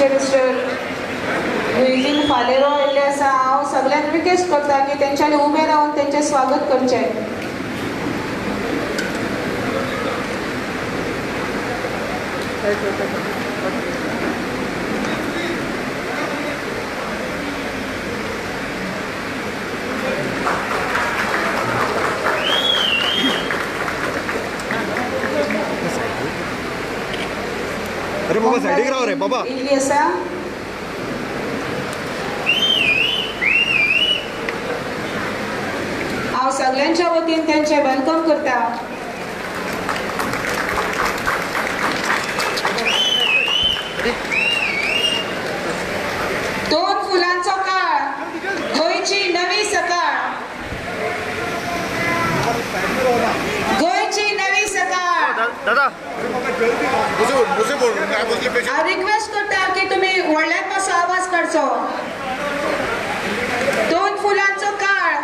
Mister Luizinho Faleiro आयिल्ले आसा. हांव सगळ्यांक रिक्वेस्ट करता की तेंच्यांनी उबें रावन तेंचें स्वागत करचें. अरे बाबा साइडीक राव रे बाबा. इल्ली आसा. हांव सगळ्यांच्या वतीन तेंचें welcome करता. दोन फुलांचो काळ, गोंयची नवी सकाळ, गोंयची नवी सकाळ. दादा हांव रिक्वेस्ट करता की तुमी व्हडल्यान मातसो आवाज काडचो. दोन फुलांचो काळ,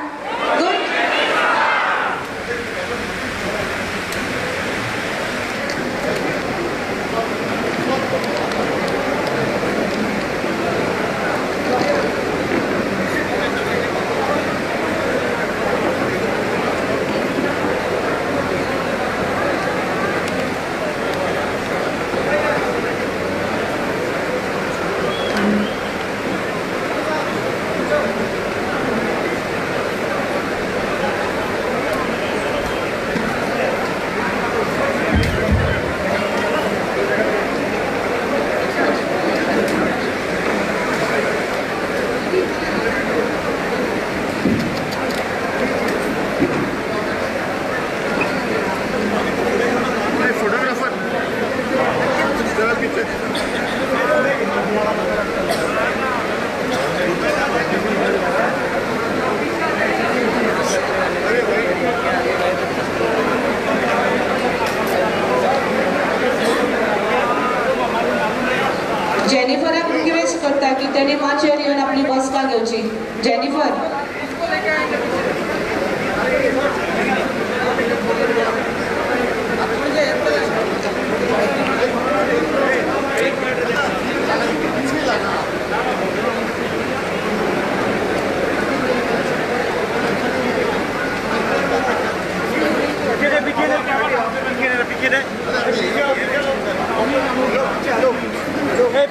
जेनिफराक रिक्वेस्ट करता की तेणी माचयेर येवन आपली बसका घेवची. जेनिफर,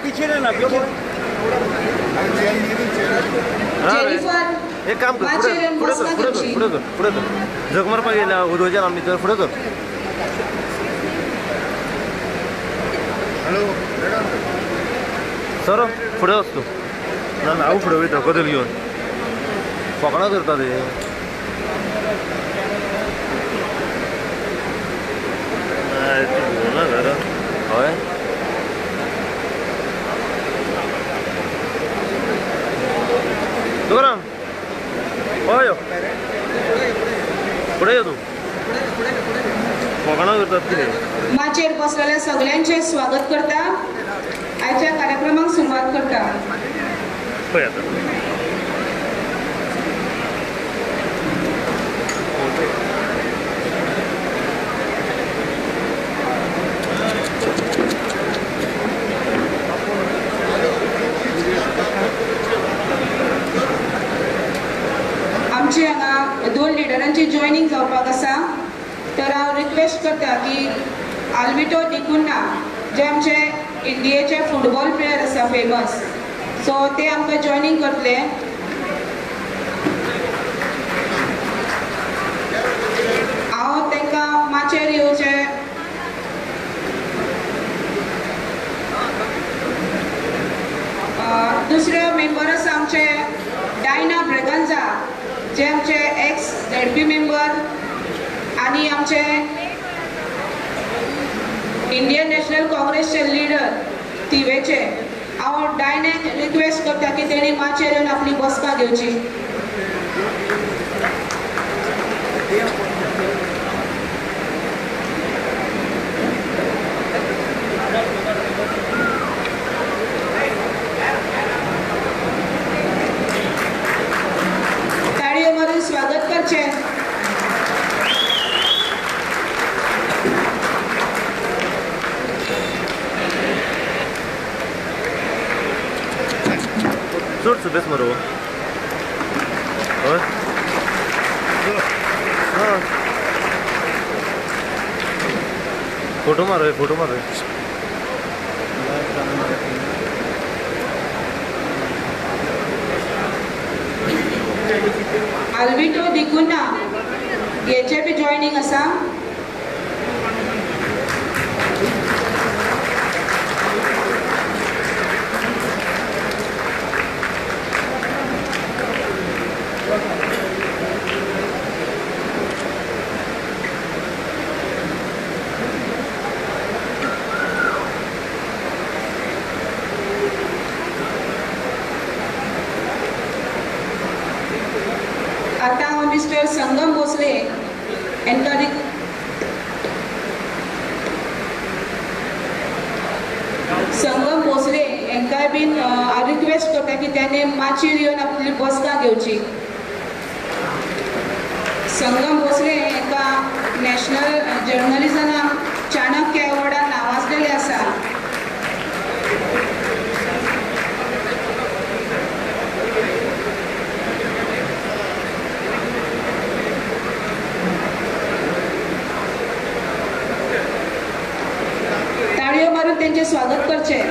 पीछे ना पीछे. जेनिफर एक काम कर, पुढे कर पुढे कर पुढे कर पुढे कर. झक मारपाक गेल्या उदोच्यान आमी तर फुडें कर. हॅलो सर फुडें वच तूं. ना ना हांव फुडें वयता कदेल घेवन. फकाणां करता ते. ना घरा हय. तुकाराम हय यो फुडें यो तूं. फकाणां करतात कितें. माचयेर बसलेल्या सगळ्यांचें स्वागत करता. आयच्या कार्यक्रमाक सुरवात करता. पळय आतां आमचे हांगा दोन लिडरांची जॉयनींग जावपाक आसा. तर हांव रिक्वेस्ट करता की आल्विटो डिकुन्हा जे आमचे इंडियेचे फुटबॉल प्लेयर आसा फेमस, सो ते आमकां जॉयनींग करतले. हांव तांकां माचयेर येवचें दुसरे मेंबर आसा आमचे डायना ब्रेगन्जा जे आमचे एक्स झेडपी मेंबर आनी आमचे इंडियन नॅशनल काँग्रेसचे लिडर थिवेचे. हांव डायनाक रिक्वेस्ट करता की तेणी माचयेर येवन आपली बसका घेवची. ताळयो मारून स्वागत करचें. चड सुबेस मरो. हय फोटो मारो, फोटो मारो. आल्विटो डिकुन्हा हेचे बी जॉयनींग आसा. आता हांव मिस्टर संगम भोसले हांकां संगम भोसले हांकांय बीन हांव रिक्वेस्ट करता की त्याने माचयेर येवन आपली बसका घेवची. संगम भोसले हांकां नॅशनल जर्नलिजमाक चाणक्य एवॉर्डान नावाजलेले आसा. ताळयो मारून त्यांचे स्वागत करचे.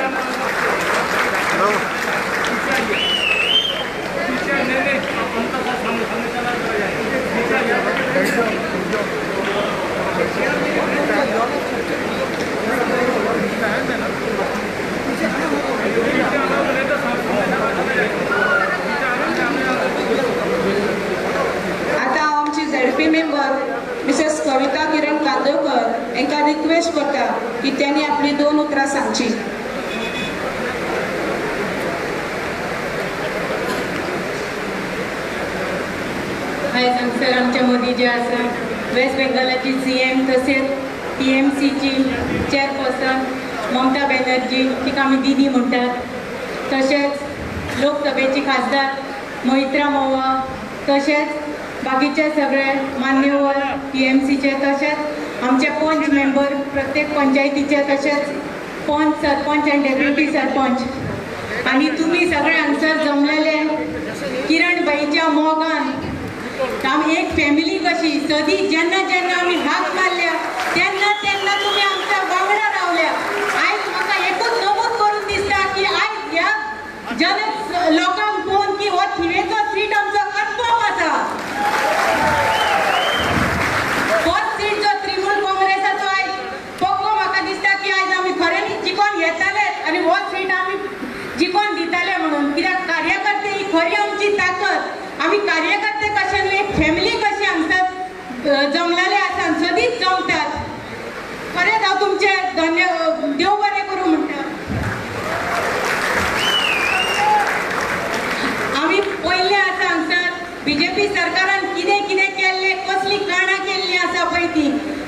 आता हांव आमची ZP member Mrs Kavita Kiran Kandolkar हांकां रिक्वेस्ट करता की त्यांनी आपली दोन उतरां सांगची. आयज हांगसर आमच्या मदीं जे आसा वेस्ट बेंगॉलाची CM तशेंच TMCची चेअरपर्सन ममता बॅनर्जी, तिका आमी दिदी म्हणटात, तशेंच लोकसभेची खासदार मोहित्रा मोवा, तशेंच बाकीचे सगळे मान्यवर TMCचे, तशेंच आमचे पंच मेंबर प्रत्येक पंचायतीचे, तशेंच पंच सरपंच आनी डेप्युटी सरपंच, आनी तुमी सगळे हांगसर जमलेले किरण बाईच्या मोगान आमी एक फॅमिली कशी सदी जेन्ना जेन्ना आमी हात मारल्या तेन्ना तेन्ना तुमी आमच्या वांगडा रावल्या. आयज म्हाका एकूच नमूद करून दिसता की आयज ह्या जन लोकांक पळोवन की हो थिवेचो सीट आमचो कन्फर्म आसा. हो सीट जो तृणमूल काँग्रेसाचो आयज पक्को म्हाका दिसता की आयज आमी खऱ्यांनी जिखोन घेतले आनी हो सीट आमी जिखोन दितले म्हणून. कित्याक कार्यकर्ते ही खरी आमची ताकद. आमी कार्यकर्ते कशे न्हू एक फॅमिली कशी हांगसर जमलेले आसा, सदींच जमतात. खरेंच हांव तुमचे धन्य देव बरें करूं म्हणटा. आमी पयले आसा हांगसर बीजेपी सरकारान कितें कितें केल्लें, कसलीं कारणां केल्लीं आसा पळय ती,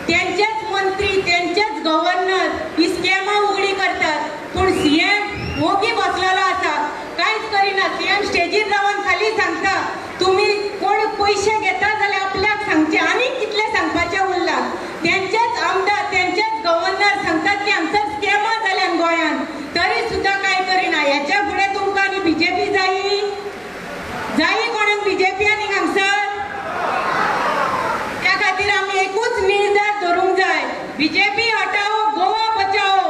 तेंचेच मंत्री तेंचेच गव्हर्नर ही स्कॅमां उगडी करतात, पूण CM वोगी बसलेलो आसा, कांयच करिना. CM स्टेजीर रावन खाली सांगता तुमी कोण पयशे घेता जाल्यार आपल्याक सांगचे, आनी कितले सांगपाचें उरलां. तेंचेच आमदार तेंचेच गव्हर्नर सांगतात की हांगसर स्कॅमां जाल्यान गोंयांत, तरी सुद्दां कांय करिना. हेच्या फुडें तुमकां आनी बीजेपी जायी जायी कोणाक बीजेपी आनी हांगसर. त्या खातीर आमी एकूच निर्धार धरूंक जाय, बीजेपी हटाओ गोवा बचाओ.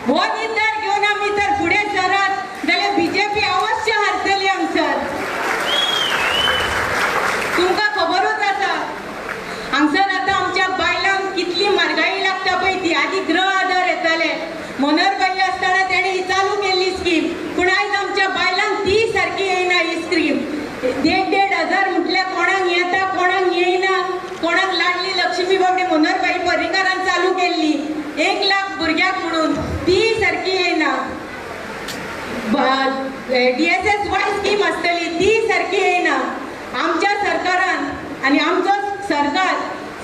हो निर्धार घेवन आमी जर फुडें सरत जाल्यार बीजेपी अवश्य हारतली हांगसर. तुमकां खबरूच आसा हांगसर आतां आमच्या बायलांक कितली म्हारगाई लागता पळय ती. आदी गृह आधार येताले, मनोहरबाई आसतना तेणी ही चालू केल्ली स्कीम, पूण आयज आमच्या बायलांक ती सारकी येयना ही स्कीम. 1,500 1.5 हजार म्हटल्यार कोणाक येता कोणाक येयना. कोणाक लाडली लक्ष्मी बाबडी मनोहरबाई पर्रीकारान चालू केल्ली 1 लाख भुरग्याक म्हणून, ती सारकी येयना. DSSY scheme आसतली ती सारकी येयना. आमच्या सरकारान आनी आमचो सरकार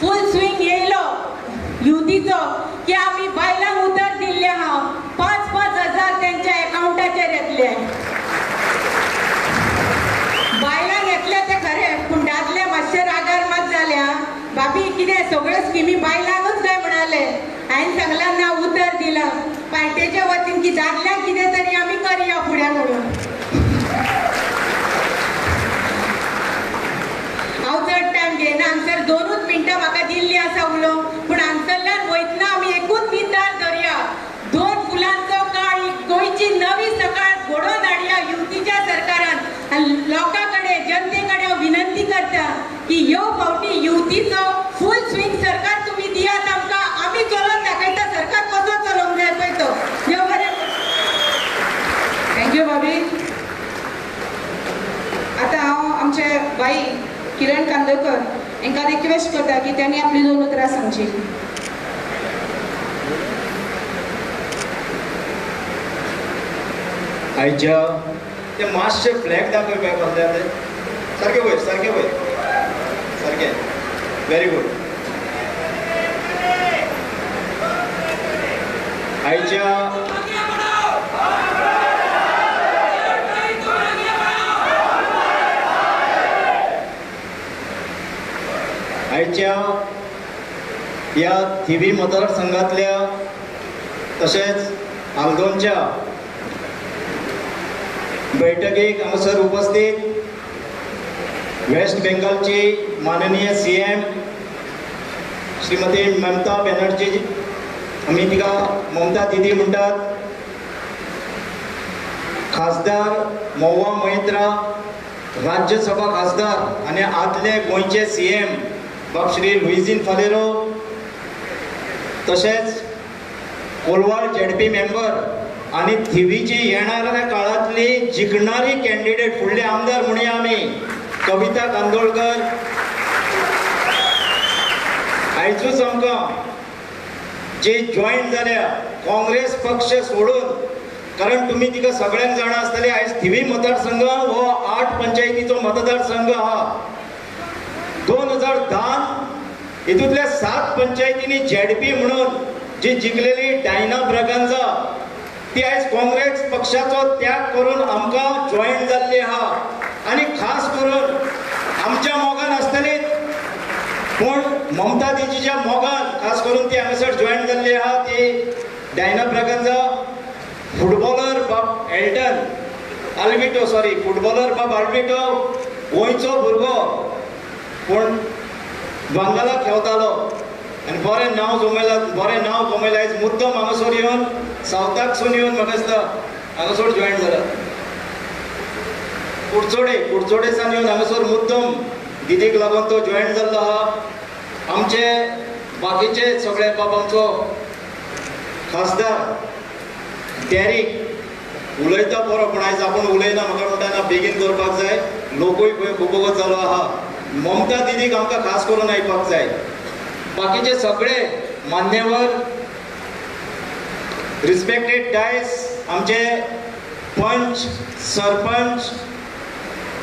फूल स्विंग येयलो युतीचो की आमी बायलांक उतर दिल्लें आहा 5-5 हजार तेंच्या एकावंटाचेर येतले. बायलांक येतले ते खरें, पूण दादले मातशे रागार मात जाले. भाभी कितें सगळ्यो स्किमी बायलांकूच काय म्हणाले. हांवें सांगलां ना, उतर दिलां पार्टेच्या वतीन की दादल्यांक कितें तरी आमी करया फुडें म्हणून. आनी लोकां कडेन जनते कडेन हांव विनंती करता की ह्यो फावटी युवतीचो फूल स्विंग सरकार तुमी दियात आमकां, आमी चलोवन दाखयता सरकार कसो चलोवंक जाय पळय तो. देव बरें. Thank you भाभी. आतां हांव आमचे बाई किरण कांदोळकर हांकां रिक्वेस्ट करता की त्यांनी आपली दोन उतरां सांगची. आयच्या ते मातशे फ्लॅग दाखय पळय कसले ते सारके वयर, सारके वयर, सारके. Very good. आयच्या आयच्या ह्या थिवी मतदारसंघातल्या तशेंच आल्दोनच्या बैठकीक हांगासर उपस्थित वेस्ट बेंगॉलची माननीय CM Shrimati Mamata Banerjee, आमी तिका ममता दिदी म्हणटात, खासदार महुआ मोइत्रा, राज्यसभा खासदार आनी आदले गोंयचे CM बाब श्री लुईझीन फालेरो, तशेंच कोलवाळ ZP member आनी थिवीची येणाऱ्या काळांतली जिखणारी कॅन्डिडेट फुडले आमदार म्हणया आमी कविता कांदोळकर. आयजूच आमकां जे जॉयन जाल्या काँग्रेस पक्ष सोडून, कारण तुमी तिका सगळ्यांक जाणा आसतले, आयज थिवी मतदारसंघ हो 8 पंचायतीचो मतदारसंघ आहा. 2010 हितूंतल्या 7 पंचायतींनी ZP म्हणून जी जिखलेली डायना ब्रागांजा ती आयज काँग्रेस पक्षाचो त्याग करून आमकां जॉयन जाल्ली आहा. आनी खास करून आमच्या मोगान आसतलीच, पूण ममता दिदीच्या मोगान खास करून ती हांगासर जॉयन जाल्ली आहा. ती डायना ब्रागांजा, फुटबॉलर बाब एल्टन आल्विटो, सॉरी फुटबॉलर बाब आल्विटो, गोंयचो भुरगो पूण बंगालाक खेळतालो आनी बरें नांव जमयलां, बरें नांव कमयलां. आयज मुद्दम हांगासर येवन सावथाकसून येवन म्हाका दिसता हांगासर जॉयन जाला. कुडचोडे, कुडचोडेसान येवन हांगासर मुद्दम दिदीक लागून तो जॉयन जाल्लो आहा. आमचे बाकीचे सगळे बाब आमचो खासदार डॅरीक उलयता बरो, पूण आयज आपूण उलयना, म्हाका म्हणटा ना बेगीन करपाक जाय, लोकूय खंय खूब जालो आहा. ममता दिदीक आमकां खास करून आयकपाक जाय. बाकीचे सगळे मान्यवर, रिस्पेक्टेड डायस, आमचे पंच, सरपंच,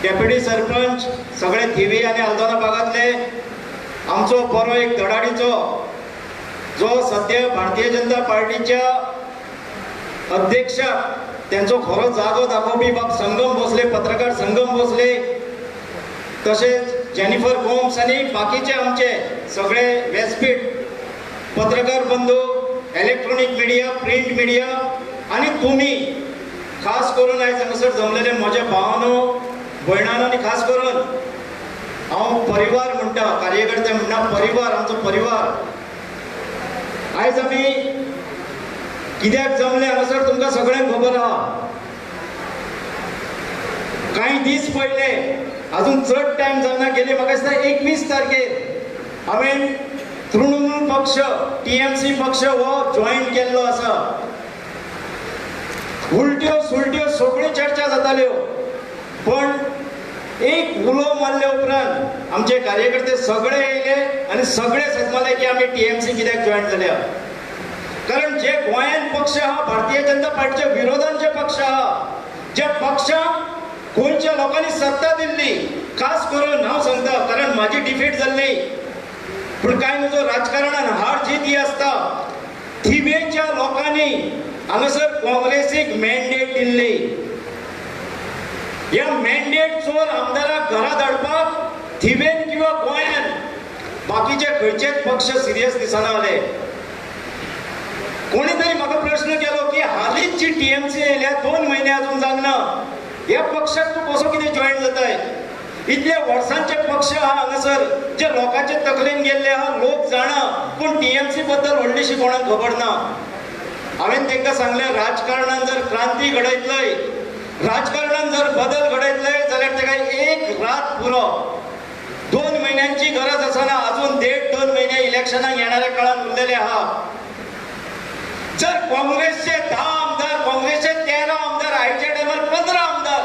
डेप्युटी सरपंच, सगळे थिवी आनी आल्दोना भागांतले, आमचो बरो एक धडाडीचो जो सद्या भारतीय जनता पार्टीच्या अध्यक्ष त्यांचो खरो जागो दाखोवपी बाब संगम भोसले, पत्रकार संगम भोसले, तशेंच जेनिफर गोम्स आनी बाकीचे आमचे सगळे व्यासपीठ पत्रकार बंधू, इलेक्ट्रॉनिक मिडिया, प्रिंट मिडिया आनी तुमी खास करून आयज हांगासर जमलेले म्हज्या भावानो, भयणानो आनी खास करून हांव परिवार म्हणटा, कार्यकर्ते म्हणटा, परिवार, आमचो परिवार. आयज आमी कित्याक जमले हांगासर तुमकां सगळ्यांक खबर आहा. कांय दीस पयले, अजून चड टायम जावना गेले, म्हाका दिसता 21 तारखेर हांवें तृणमूल पक्ष TMC पक्ष हो जॉयन केल्लो आसा. उलट्यो सुलट्यो सगळ्यो चर्चा जाताल्यो, पण एक उलो मारल्या उपरांत आमचे कार्यकर्ते सगळे येयले आनी सगळे सजमाले की आमी TMC कित्याक जॉयन जाल्या. कारण जे गोंयान पक्ष आहा, भारतीय जनता पार्टीच्या विरोधान जे पक्ष आहा, ज्या पक्षाक गोंयच्या लोकांनी सत्ता दिल्ली, खास करून हांव सांगता, कारण म्हाजी डिफीट जाल्ली, पूण कांय नजो राजकारणान हार जीत ही आसता. थिवेच्या लोकांनी हांगासर काँग्रेसीक मॅन्डेट दिल्ली. ह्या मॅन्डेट चोर आमदाराक घरा धाडपाक थिवेन किंवा गोंयान बाकीचे खंयचेच पक्ष सिरियस दिसना जाले. कोणी तरी म्हाका प्रश्न केलो की हालींच जी TMC येयल्या 2 म्हयने अजून जावंक ना, ह्या पक्षाक तूं कसो कितें जॉयन जाताय? इतल्या वर्सांचे पक्ष आहा हांगासर जे लोकांचे तकलेन गेल्ले आहा, लोक जाणा, पूण TMC बद्दल व्हडलीशी कोणाक खबर ना. हांवें तांकां सांगलें, राजकारणान जर क्रांती घडयतलय राजकारणान जर बदल घडयतले जाल्यार ताका एक रात पुरो, 2 म्हयन्यांची गरज आसना. अजून 1.5-2 म्हयने इलेक्शनाक येणाऱ्या काळात उरलेले आहा. जर काँग्रेसचे 10 आमदार, काँग्रेसचे 13 आमदार, आयच्या टायमार 15 आमदार,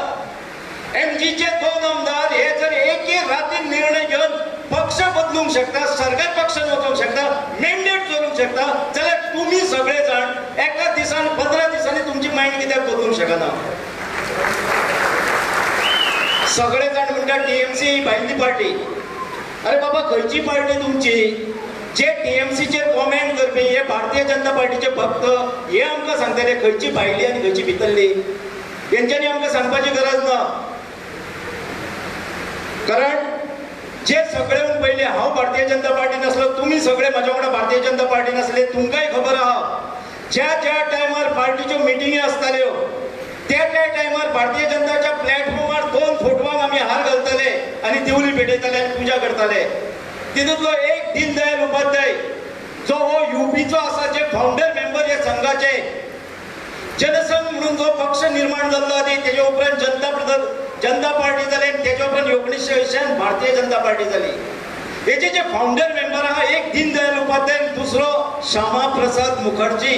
एमजीचे 2 आमदार हे जर एके रातीन निर्णय घेवन पक्ष बदलूंक शकता, सरकार पक्षान वचूंक शकता, मॅन्डेट चलोवंक शकता, जाल्यार तुमी सगळे जाण एका दिसान 15 दिसांनी तुमची मायंड कित्याक बदलूंक शकना? सगळे जाण म्हणटा टीएमसी ही भायली पार्टी. अरे बाबा, खंयची पार्टी तुमची? जे टीएमसीचेर कॉमेंट करपी हे भारतीय जनता पार्टीचे भक्त, हे आमकां सांगतले खंयची भायली आनी खंयची भितरली. हेंच्यांनी आमकां सांगपाची गरज ना. कारण जे सगळे पयले हांव भारतीय जनता पार्टी नासलो, तुमी सगळे म्हाज्या वांगडा भारतीय जनता पार्टी नासले, तुमकांय खबर आहा ज्या ज्या टायमार पार्टीच्यो मिटिंगी आसताल्यो त्या त्या टायमार भारतीय जनताच्या प्लॅटफॉर्मार 2 फोटवांक आमी हार घालताले आनी दिवली पेटयताले आनी पुजा करताले. तितूंतलो एक दीनदयाल उपाध्याय जो हो युपीचो आसा, जे फावंडर मेंबर हे संघाचे, जनसंघ म्हणून जो पक्ष निर्माण जाल्लो आनी तेजे उपरांत जनता पार्टी जाली आनी तेजे उपरांत 1980 भारतीय जनता पार्टी जाली. हेजे जे फावंडर मेंबर आहा एक दीनदयाल उपाध्याय, दुसरो श्यामा प्रसाद मुखर्जी,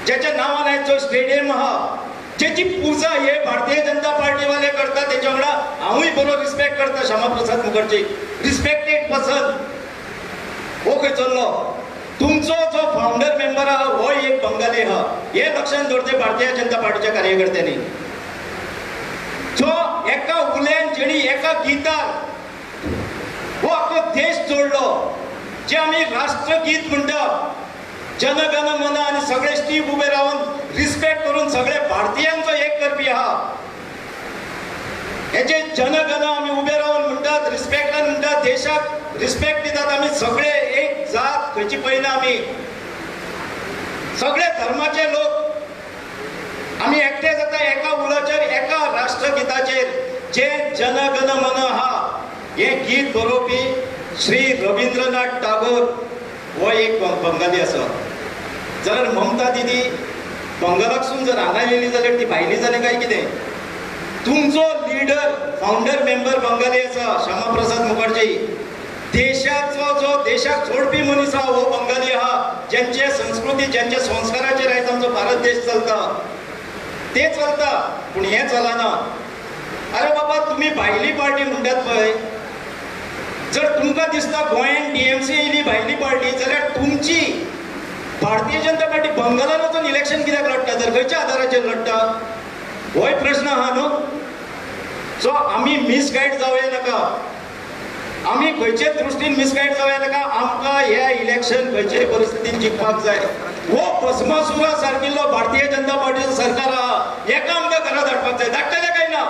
ज्याच्या नांवान आयज जो स्टेडियम आहा, ज्याची पुजा हे भारतीय जनता पार्टीवाले करता, तेच्या वांगडा हांवूय बरो रिस्पेक्ट करता श्यामा प्रसाद मुखर्जी, रिस्पेक्टेड पर्सन. हो खंय चल्लो? तुमचो जो फावंडर मेंबर आहा हो एक बंगाली आहा, हे लक्षांत दवरचें भारतीय जनता पार्टीच्या कार्यकर्त्यांनी. जो एका उल्यान जेणी एका गितार हो आख्खो देश जोडलो, जे आमी राष्ट्रगीत म्हणटा जनगण मन आनी सगळे स्टीप उबे रावन रिस्पेक्ट करून सगळे भारतीयांचो एक करपी आहा. हेजे जनगण आमी उबे रावन म्हणटात, रिस्पेक्टान म्हणटात, देशाक रिस्पेक्ट दितात आमी सगळे, एक जात खंयची पळयना, आमी सगळे धर्माचे लोक आमी एकटे जाता एका उलाचेर, एका राष्ट्रगीताचेर. जे जनगण मन आहा हे गीत बरोवपी श्री रवींद्रनाथ टागोर हो एक बंगाली आसा. जाल्यार ममता दिदी बंगालाकसून जर हांगा येयली जाल्यार ती भायली जाली काय कितें? तुमचो लिडर फावंडर मेंबर बंगाली आसा, श्यामा प्रसाद मुखर्जी. देशाचो जो देशाक जोडपी मनीस आहा हो बंगाली आहा, ज्यांचे संस्कृती ज्यांच्या संस्काराचेर आयज आमचो भारत देश चलता, ते चलता, पूण हें चलना. अरे बाबा, तुमी भायली पार्टी म्हणटात पळय, जर तुमकां दिसता गोंयान टीएमसी येयली भायली पार्टी, जाल्यार तुमची भारतीय जनता पार्टी बंगालान वचून इलेक्शन कित्याक लडटा? तर खंयच्या आधाराचेर लडटा? होय प्रश्न आहा न्हू. सो आमी मिसगायड जावया नाका, आमी खंयचे दृश्टीन मिसगायड जावया नाका. आमकां हे इलेक्शन खंयचेय परिस्थितीन जिखपाक जाय. हो भस्मासुरा सारकिल्लो भारतीय जनता पार्टीचो सरकार आहा, हेका आमकां घरा धाडपाक जाय. धाडटले काय ना?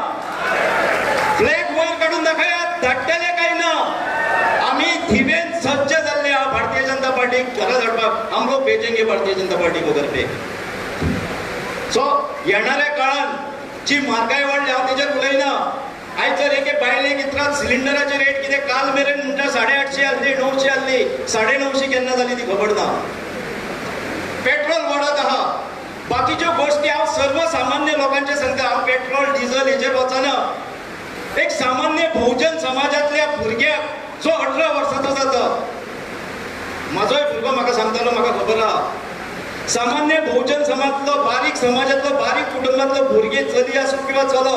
फ्लॅग वयर काडून दाखयात, धाडटले काय ना? आमी थिवेन सज्ज जाल्ले आहा भारतीय जनता पार्टीक घरा धाडपाक. हम लोग भेजेंगे भारतीय जनता पार्टी को घर पे. सो येणाऱ्या काळान जी म्हारगाय वाडल्या हांव तेजेर उलयना. आयज जर एके बायलेक इतरात सिलिंडराचे रेट कितें काल मेरेन म्हणटा 850 आहली, 900 आहली, 950 केन्ना जाली ती खबर ना. पेट्रोल वाडत आहा, बाकीच्यो गोश्टी हांव सर्वसामान्य लोकांचे सांगता, हांव पेट्रोल डिझल हेजेर वचना. एक सामान्य बहुजन समाजांतल्या भुरग्याक जो 18 वर्सांचो जाता, म्हाजोय भुरगो म्हाका सांगतालो, म्हाका खबर आहा, सामान्य बहुजन समाजांतलो बारीक समाजांतलो बारीक कुटुंबांतलो भुरगे चली आसूं किंवा चलो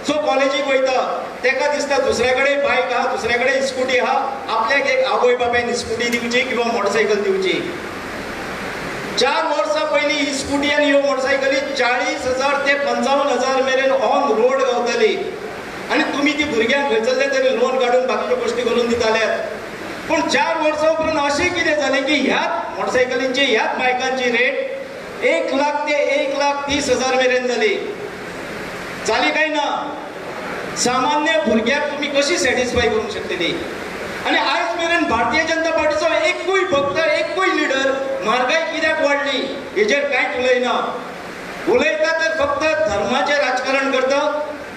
जो कॉलेजीक वयता तेका दिसता दुसऱ्या कडेन बायक आहा, दुसऱ्या कडेन स्कुटी आहा, आपल्याक एक आवय बापायन स्कुटी दिवची किंवा मोटरसायकल दिवची. 4 वर्सां पयलीं ही स्कुटी आनी ह्यो मोटरसायकली 40,000 ते 55,000 मेरेन ऑन रोड गावताली आनी तुमी ती भुरग्यांक खंयसरले तरी लोन काडून बाकीच्यो गोश्टी करून दिताल्यात. पूण 4 वर्सां उपरांत अशें कितें जालें की ह्याच मोटरसायकलींची ह्याच बायकांची रेट 1 लाख ते 1,30,000 मेरेन जाली. जाली काय ना? सामान्य भुरग्याक तुमी कशी सॅटिस्फाय करूंक शकतली? आनी आयज मेरेन भारतीय जनता पार्टीचो एकूय भक्त, एकूय लिडर म्हारगाय कित्याक वाडली हेजेर कांयच उलयना. उलयता तर फक्त धर्माचें राजकारण करता,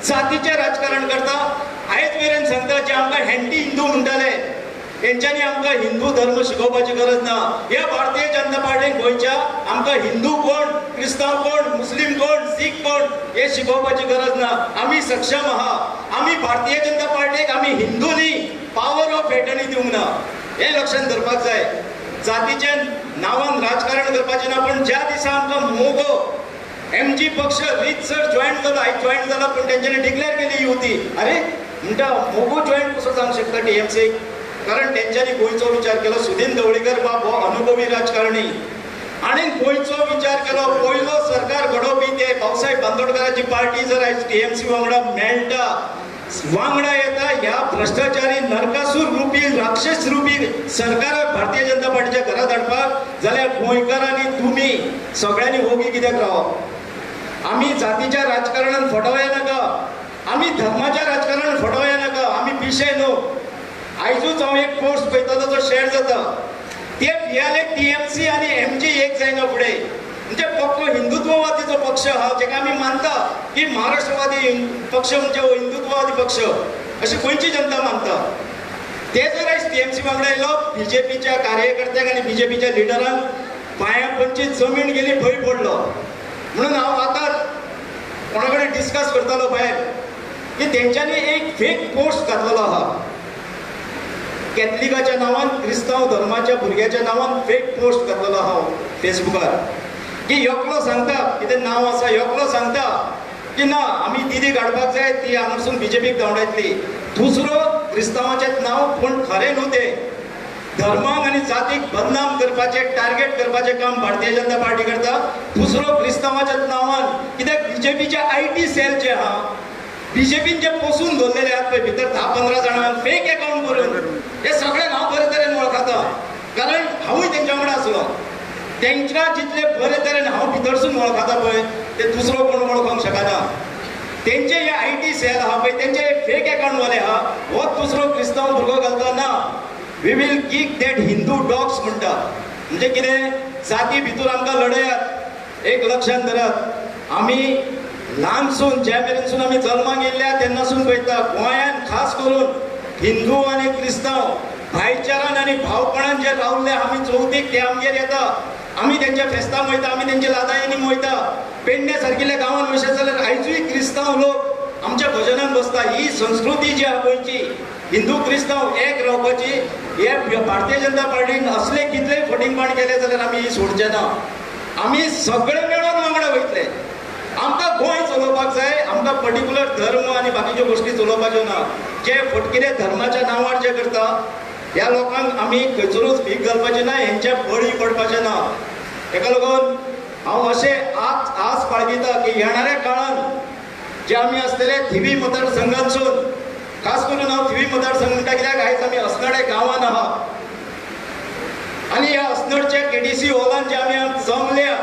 जातीचें राजकारण करता. आयज मेरेन सांगता जे आमकां एन्टी हिंदू म्हणटाले, तेंच्यांनी आमकां हिंदू धर्म शिकोवपाची गरज ना. ह्या भारतीय जनता पार्टीन गोंयच्या आमकां हिंदू कोण, क्रिस्तांव कोण, मुस्लीम कोण, सीख कोण हे शिकोवपाची गरज ना. आमी सक्षम आहा. आमी भारतीय जनता पार्टीक आमी हिंदूंनी पावर ऑफ एटर्नी दिवंक ना, हें लक्षांत धरपाक जाय. जातीच्या नांवान राजकारण करपाचें ना. पण ज्या दिसा आमकां मोगो एमजी पक्ष रीतसर जॉयन जालो, आयज जॉयन जाला, पूण तेंच्यांनी डिक्लेअर केली युती. अरे म्हणटा मोगो जॉयन कसो जावंक शकता टीएमसी? कारण तेंच्यांनी गोंयचो विचार केलो. सुदीन ढवळीकर बाब हो अनुभवी राजकारणी आनी गोंयचो विचार केलो. पयलो सरकार घडोवपी ते भाऊसाहेब बांदोडकराची पार्टी जर आयज टीएमसी वांगडा मेळटा, वांगडा येता, ह्या भ्रश्टाचारी नरकासूर रुपी राक्षस रुपी सरकाराक भारतीय जनता पार्टीच्या घरात हाडपाक जाल्यार गोंयकारांनी तुमी सगळ्यांनी ओगी कित्याक रावप? आमी जातीच्या राजकारणान फटोवया नाका, आमी धर्माच्या राजकारणान फटोवया नाका. आमी पिशे न्हू. आयजूच हांव एक पोस्ट पळयतालो जो शेअर जाता, ते भियाले टीएमसी आनी एमजी एक जायना फुडें. म्हणजे पक्को हिंदुत्ववादीचो पक्ष आहा, जेका आमी मानता की महाराष्ट्रवादी पक्ष म्हणजे हो हिंदुत्ववादी पक्ष अशी गोंयची जनता मानता. ते जर आयज टीएमसी वांगडा येयलो, बीजेपीच्या कार्यकर्त्यांक आनी बीजेपीच्या लिडरांक पांया पंची जमीन गेली, भंय पडलो. म्हणून हांव आतां कोणा कडेन डिस्कस करतालो भायर की तेंच्यांनी एक फेक पोस्ट घातलेलो आहा कॅथलिकाच्या नांवान, क्रिस्तांव धर्माच्या भुरग्याच्या नांवान फेक पोस्ट घातलेलो आहा फेसबुकार की एकलो सांगता, कितें नांव आसा, एकलो सांगता की ना आमी दिदी काडपाक जाय, ती हांगासून बीजेपीक धांवडायतली. दुसरो क्रिस्तांवाचें नांव, पूण खरें न्हू तें. धर्माक आनी जातीक बदनाम करपाचें, टार्गेट करपाचें काम भारतीय जनता पार्टी करता. दुसरो क्रिस्तांवाच्या नांवान, कित्याक बीजेपीच्या IT sell जे आहा, बीजेपीन जे पोसून दवरलेले आहात पळय भितर 10-15 जाणांक फेक एकाउंट करून, हे सगळ्यांक हांव बरे तरेन वळखता, कारण हांवूय तेंच्या वांगडा आसलो. तेंकां जितले बरे तरेन हांव भितरसून वळखता पळय, ते दुसरो कोण वळखोंक शकना. तेंचे हे IT sell आहा पळय, तेंचे हे फेक एकाउंटवाले आहा, हो दुसरो क्रिस्तांव भुरगो घालता ना. We will kick that Hindu dogs म्हणटा. म्हणजे कितें, जाती भितर आमकां लडयात. एक लक्षांत धरात, आमी ल्हानसून ज्या मेरेनसून आमी जल्माक येयल्या तेन्नासून पळयता गोंयांत खास करून हिंदू आनी क्रिस्तांव भाईचारान आनी भावपणान जे रावल्ले आमी चवथीक ते आमगेर येता, आमी तेंच्या फेस्तांक वयता, आमी तेंच्या लादायनी वयता. पेडणे सारकिल्ल्या गांवांत वयशे जाल्यार आयजूय क्रिस्तांव लोक आमच्या भजनान बसता. ही संस्कृती जी आहा गोंयची, हिंदू क्रिस्तांव एक रावपाची, हे भारतीय जनता पार्टीन असले कितलेय फटींगपण केले जाल्यार आमी ही सोडचे ना. आमी सगळे मेळोन वांगडा वयतले. आमकां गोंय चलोवपाक जाय, आमकां पर्टिक्युलर धर्म आनी बाकीच्यो गोश्टी चलोवपाच्यो ना. जे फटकिरे धर्माच्या नांवार जे करता ह्या लोकांक आमी खंयसरूच भीक घालपाची ना, हेंच्या बळी पडपाचें ना. तेका लागून हांव अशें आस बाळगिता की येणाऱ्या काळान जे आमी आसतले थिवी मतदारसंघांतसून, खास करून हांव थिवी मतदारसंघ म्हणटा कित्याक आयज आमी अस्नोडें गांवांत आहा आनी ह्या अस्नोडच्या केडीसी हॉलान जे आमी जमल्या,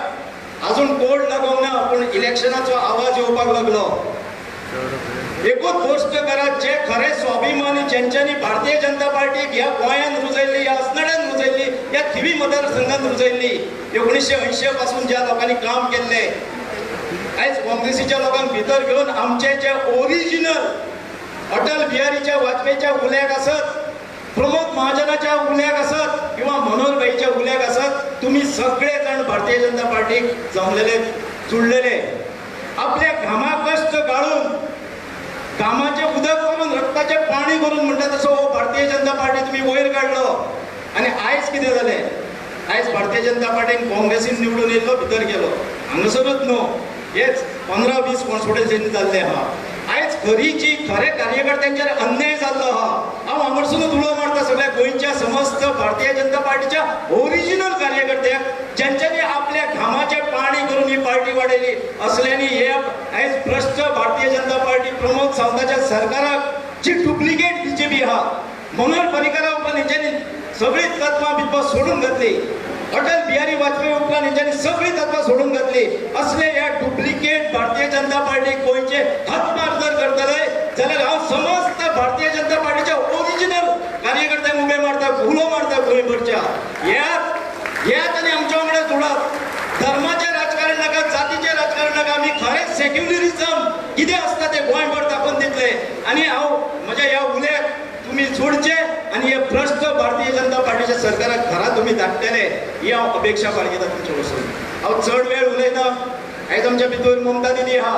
अजून कोड लागोंक ना पूण इलेक्शनाचो आवाज येवपाक लागलो. एकूच गोश्ट करात, जे खरे स्वाभिमानी ज्यांच्यांनी भारतीय जनता पार्टीक ह्या गोंयांत रुजयल्ली, ह्या अस्नोड्यान रुजयल्ली, ह्या थिवी मतदारसंघात रुजयल्ली, 1980 पासून ज्या लोकांनी काम केल्लें, आयज काँग्रेसीच्या लोकांक भितर घेवन आमचे जे ओरिजिनल अटल बिहारीच्या वाजपेयीच्या उल्याक आसत, प्रमोद महाजनाच्या उल्याक आसत किंवा मनोहर भाईच्या उल्याक आसत, तुम्ही सगळे जाण भारतीय जनता पार्टीक जमलेले, जुळलेले, आपल्या घामा कश्ट गाळून, घामाचें उदक करून, रक्ताचें पाणी करून म्हणटा तसो हो भारतीय जनता पार्टी तुमी वयर काडलो. आनी आयज कितें जालें, आयज भारतीय जनता पार्टीन काँग्रेसीन निवडून येयल्लो, भितर गेलो. हांगासरूच न्हू, हेच 15-20 कॉन्स्टिट्युएन्सीनी जाल्लें आहा. आयज खरी जी खरे कार्यकर्त्यांचेर अन्याय जाल्लो आहा. हांव हांगासरूच उलो मारता सगळ्या गोंयच्या समस्त भारतीय जनता पार्टीच्या ओरिजिनल कार्यकर्त्यांक, ज्यांच्यांनी आपल्या घामाचें पाणी करून ही पार्टी वाडयली, असल्यांनी हे आयज भ्रश्ट भारतीय जनता पार्टी प्रमोद सावंताच्या सरकाराक जी डुप्लिकेट बीजेपी आहा, मनोहर पर्रीकरा उपरांत हेंच्यांनी सगळीं तत्वां बित्वां सोडून घातली, अटल बिहारी वाजपेयी उपरांत हेंच्यांनी सगळीं तत्वां सोडून घातली, असले ह्या डुप्लिकेट भारतीय जनता पार्टी गोंयचे हातमार जर करतले जाल्यार हांव समस्त भारतीय जनता पार्टीच्या ओरिजिनल कार्यकर्त्यांक उबे मारता, उलो मारता गोंयभरच्या, येयात येयात आनी आमच्या वांगडा जोडात. धर्माचें राजकारण नाका, जातीचें राजकारण नाका, आमी खरें सेक्युलरिजम कितें आसता तें गोंयभर दाखोवन दितले. आनी हांव म्हज्या ह्या उल्याक तुमी जोडचे आनी हे भ्रश्ट भारतीय जनता पार्टीच्या सरकाराक घरा तुमी धाडटले ही हांव अपेक्षा बाळगिता तुमचे वचून. हांव चड वेळ उलयना. आयज आमच्या भितर ममता दिदी आहा.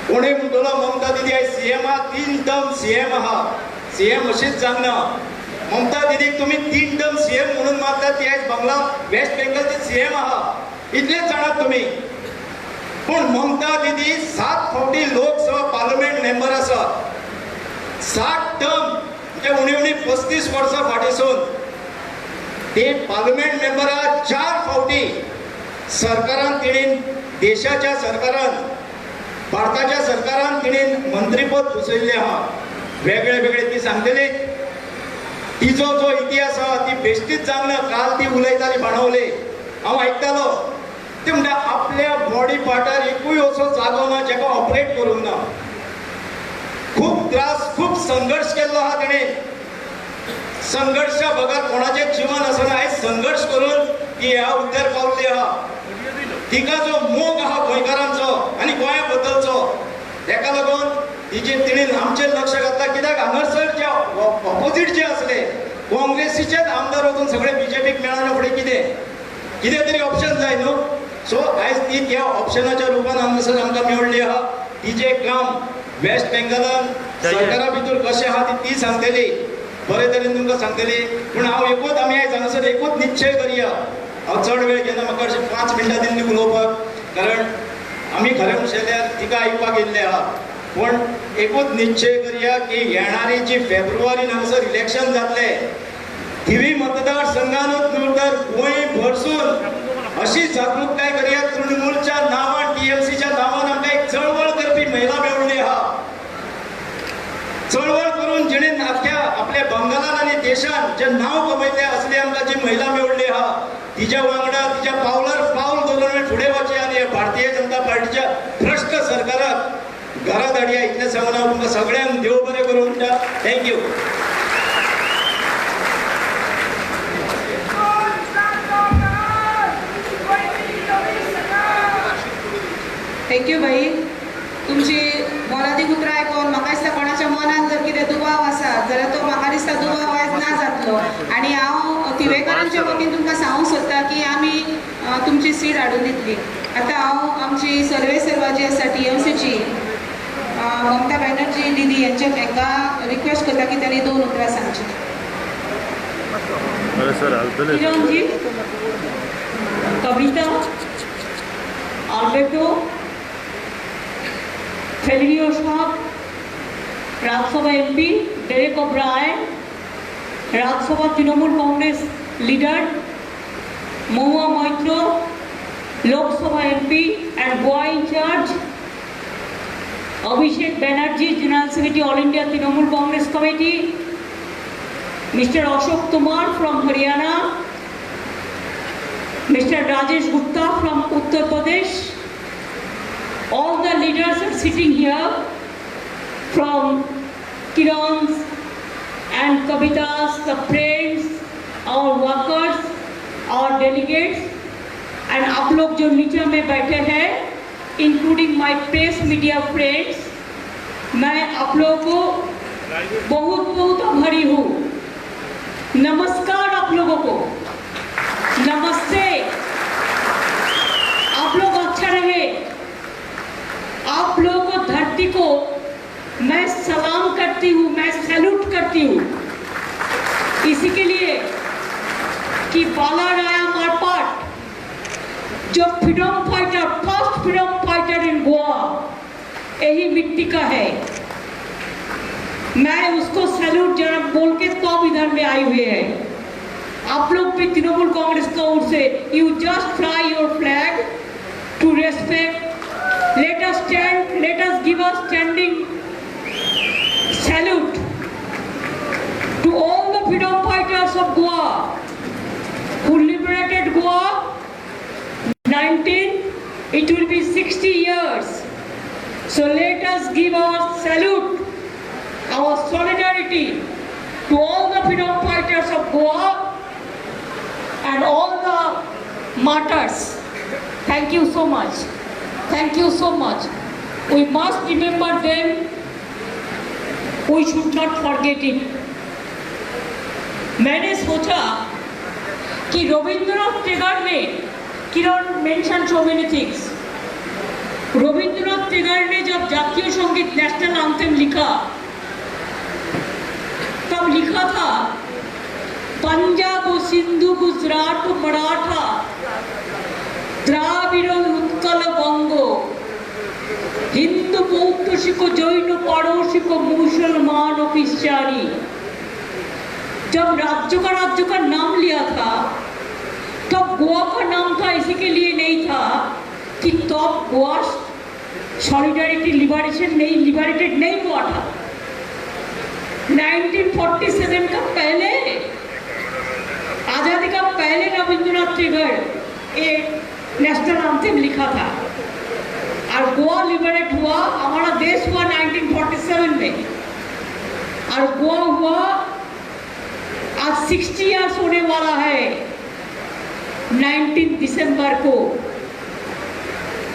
कोणूय म्हणटलो ममता दिदी आयज सीएम आहा, 3 टर्म सीएम आहा. सीएम अशीच जावंक ना. ममता दिदीक तुमी 3 टर्म सीएम म्हणून मारता, ती आयज बांगला वेस्ट बेंगलची सीएम आहा इतलेच जाणात तुमी. पूण ममता दिदी 7 फावटी लोकसभा पार्लमेंट मेंबर आसा. 7 टर्म म्हणजे उणी उणी 35 वर्सां फाटीसून ते पार्लमेंट मेंबरा 4 फावटी सरकारान तिणेन देशाच्या सरकारान भारताच्या सरकारान तिणेन मंत्रीपद पुसयल्लें आहा. वेगळे वेगळे ती सांगतली. तिचो जो इतिहास आहा ती बेश्टीच जावंक ना. काल ती उलयताली बाणावले, हांव आयकतालो. ती म्हणटा आपल्या बॉडी पार्टार एकूय असो जागो ना जेका ऑपरेट करूंक ना. खूब त्रास, खूब संघर्श केल्लो आहा तिणें. संघर्शा बगर कोणाचें जीवन आसना. आयज संघर्श करून ती ह्या हुद्द्यार पावल्ली आहा. तिका जो मोग आहा गोंयकारांचो आनी गोंया बद्दलचो तेका लागून तिचे तिणें आमचेर लक्ष घातलां. कित्याक हांगासर जे ऑपोजीट जे आसले काँग्रेसीचेच आमदार वचून सगळे बीजेपीक मेळना फुडें कितें कितें तरी ऑप्शन जाय न्हू. सो आयज ती त्या ऑप्शनाच्या रुपान हांगासर आमकां मेळ्ळी आहा. तिचें काम वेस्ट बेंगलान सरकारा भितर कशें आहा ती सांगतली, बरे तरेन तुमकां सांगतली. पूण हांव एकूच आमी आयज हांगासर एकूच निश्चय करया. हांव चड वेळ घेना, म्हाका अशें 5 मिनटां दिल्ली उलोवपाक, कारण आमी खरें म्हणशें जाल्यार तिका आयकपाक येयल्ले आहा. पूण एकूच निश्चय करया की येणारी जी फेब्रुवारीन हांगासर इलेक्शन जातलें थिवी मतदारसंघानूच न्हू तर गोंय भरसून अशी जागृताय करया. तृणमूलच्या नांवान, टीएमसीच्या नांवान आमकां एक चळवळ करपी महिला मेळ्ळी आहा. चळवळ करून जिणें आख्या आपल्या बंगालान आनी देशान जे नांव कमयतलें असली आमकां जी महिला मेळ्ळी आहा तिच्या वांगडा तिच्या पावलार पावल दवरून फुडें वचचें आनी भारतीय जनता पार्टीच्या भ्रश्ट सरकाराक घरा धाडया. इतलें सांगून हांव तुमकां सगळ्यांक देव बरें करूं म्हणटा. Thank you. Thank you भाई. तुमची मोलादीक उतरां आयकून म्हाका दिसता कोणाच्या मनान जर कितें दुबाव आसा जाल्यार तो म्हाका दिसता दुबाव आयज ना जातलो. आनी हांव थिवेकारांच्या वतीन तुमकां सांगूंक सोदता की आमी तुमची सीट हाडून दितली. आतां हांव आमची सर्वे सर्वा जी आसा टीएमसीची ममता बॅनर्जी दिदी यांच्या हांकां रिक्वेस्ट करता की तांणी 2 उतरां सांगची. किरणजी, कविता, आल्बर्टो, फेलियो साहब, Rajya Sabha MP Derek O'Brien, Rajya Sabha Trinamool Congress leader Mahua Moitra, Lok Sabha MP and Goa in charge Abhishek Banerjee, general secretary All India Trinamool Congress Committee, mister Ashok Tomar from Haryana, mister Rajesh Gupta from Uttar Pradesh. All the leaders are sitting here from Kiran's and Kavita's, the friends, our workers, our delegates, and आप लोग जो नीचे में बैठे हैं, including my press media friends, मैं आप लोगों को बहुत बहुत आभारी हूँ. नमस्कार आप लोगों को, नमस्ते. आप लोग अच्छा रहे. आप लोगों को, धरती को मैं सलाम करती हूँ, मैं सैल्यूट करती हूँ, इसी के लिए कि बाला राया मारपाट जो freedom fighter, first freedom fighter in Goa, यही मिट्टी का है. मैं उसको सैल्यूट जरा बोल के तो इधर में आई हुई है. आप लोग भी तृणमूल कांग्रेस का ओर से you just fly your flag to respect. Let us stand, let us give a standing salute to all the freedom fighters of Goa who liberated Goa 19, it will be 60 years. So let us give our salute, our solidarity to all the freedom fighters of Goa and all the martyrs. Thank you so much. Thank you so much. We must remember them. We should not forget it. मैंने सोचा कि रविंद्रनाथ टैगोर ने, Kiran mention so many things, Rabindranath Tagore ने जब जातीय संगीत national anthem लिखा, तब लिखा था पंजाब सिंधु गुजरात मराठा द्राविड़ उत्कल बंग हिंदू बौद्ध सिख जैन पारसिक मुसलमान और ख्रिस्टानी। जब राज्य का नाम लिया था तब गोवा का नाम था, इसी के लिए नहीं था कि तब गोवा सॉलिडारिटी लिबरेशन नहीं, लिबरेटेड नहीं हुआ था। 1947 का पहले, आज़ादी का पहले रविंद्रनाथ टैगोर ये नेशनल एंथम लिखा था। और गोवा लिबरेट हुआ, हमारा देश हुआ 1947 में, और गोवा हुआ आज 60 इयर्स होने वाला है 19 दिसंबर को।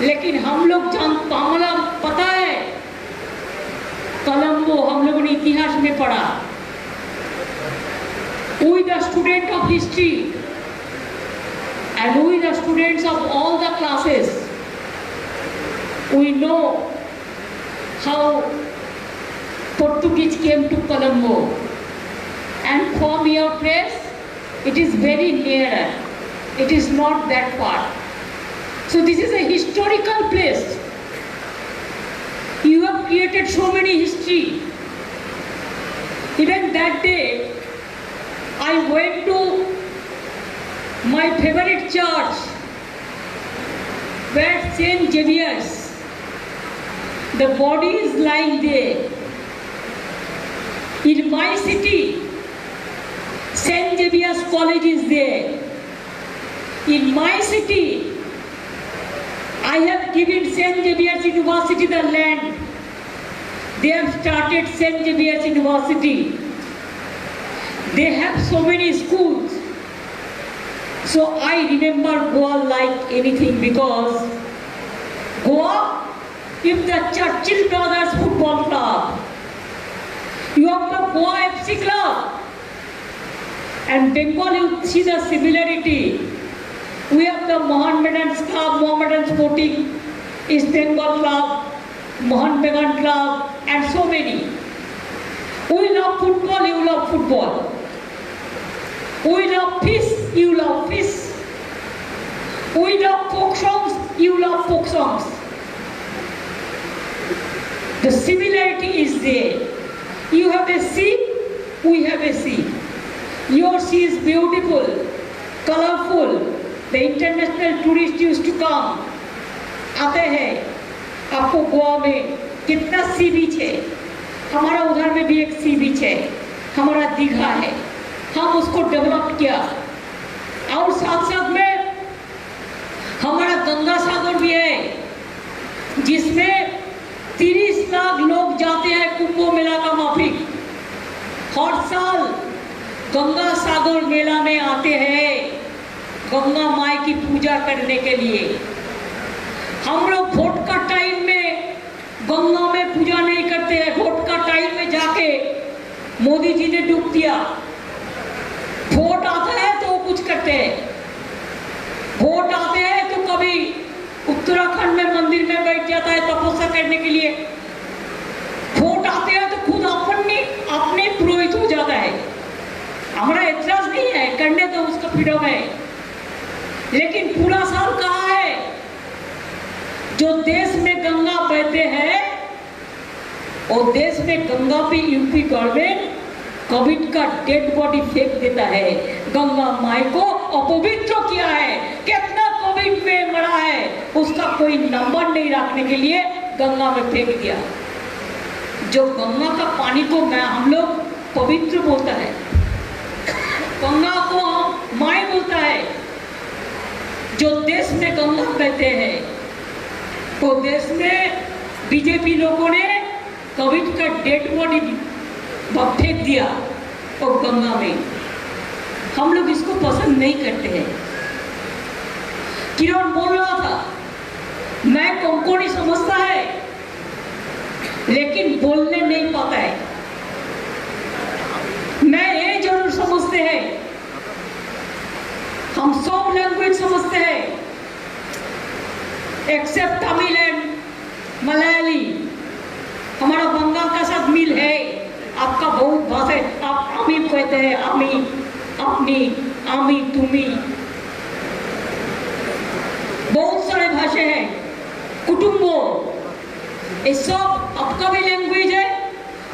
लेकिन हम लोग हमारा पता है कोलंबो हम लोगों ने इतिहास में पढ़ा। We the student of history and we the students of all the classes, we know how Portuguese came to Colombo, and from your place it is very nearer, it is not that far. So this is a historical place. You have created so many history. Even that day I went to my favorite church where Saint Xavier's, the body is lying there. In my city, Saint Xavier's College is there. In my city, I have given Saint Xavier's University the land. They have started Saint Xavier's University. They have so many schools. So I remember Goa like anything, because Goa, if the Churchill Brothers Football Club, you have the Goa FC Club, and Bengal, you see the similarity. We have the Mohammedan Club, Mohammedan Sporting, East Bengal Club, Mohan Bagan Club, and so many. We love football, you love football. We love peace, you love peace. We love folk songs, you love folk songs. The similarity is there. You have a sea, we have a sea. Your sea is beautiful, colorful. The international tourists used to come. आते हैं आपको गोवा में कितना C beach है, हमारा उधर में भी एक सी बीच है, हमारा दीघा है, हम उसको डेवलप किया। और साथ साथ में हमारा गंगा सागर भी है, जिसमें 30 लाख लोग जाते हैं कुंभ मेला का माफिक। हर साल गंगा सागर मेला में आते हैं गंगा माई की पूजा करने के लिए। हम लोग वोट का टाइम में गंगा में पूजा नहीं करते हैं। वोट का टाइम में जाके मोदी जी ने डूब दिया। वोट आता है तो वो कुछ करते हैं, वोट आते हैं तो कभी उत्तराखंड में मंदिर में बैठ जाता है तपस्या करने के लिए। वोट आते हैं तो खुद अपने पुरोहित हो जाता है। हमारा एतराज नहीं है, करने तो उसका फ्रीडम है, लेकिन पूरा साल कहाँ है? जो देश में गंगा बहते हैं और देश में Ganga pay UP government Covid का डेड बॉडी फेंक देता है। गंगा माई को अपवित्र किया है। कितना कोविड में मरा है उसका कोई नंबर नहीं रखने के लिए गंगा में फेंक दिया। जो गंगा का पानी को मैं हम लोग पवित्र बोलता है, गंगा को हम माई बोलता है। जो देश में गंगा बहते हैं तो देश में बीजेपी लोगों ने कोविड का डेड बॉडी फेंक दिया और गंगा में। हम लोग इसको पसंद नहीं करते हैं। किरण बोल रहा था, मैं कोंकणी समझता है लेकिन बोलने नहीं पाता है। मैं ये जरूर समझ समझते हैं, हम सब लैंग्वेज समझते हैं एक्सेप्ट तमिल एंड मलयाली। हमारा बंगाल का साथ मिल है, आपका बहुत भाषा है। आप अमी कहते हैं, अमी, अपनी, आमी, तुमी, बहुत सारे भाषा हैं। कुटुंबो, ये सब आपका भी लैंग्वेज है,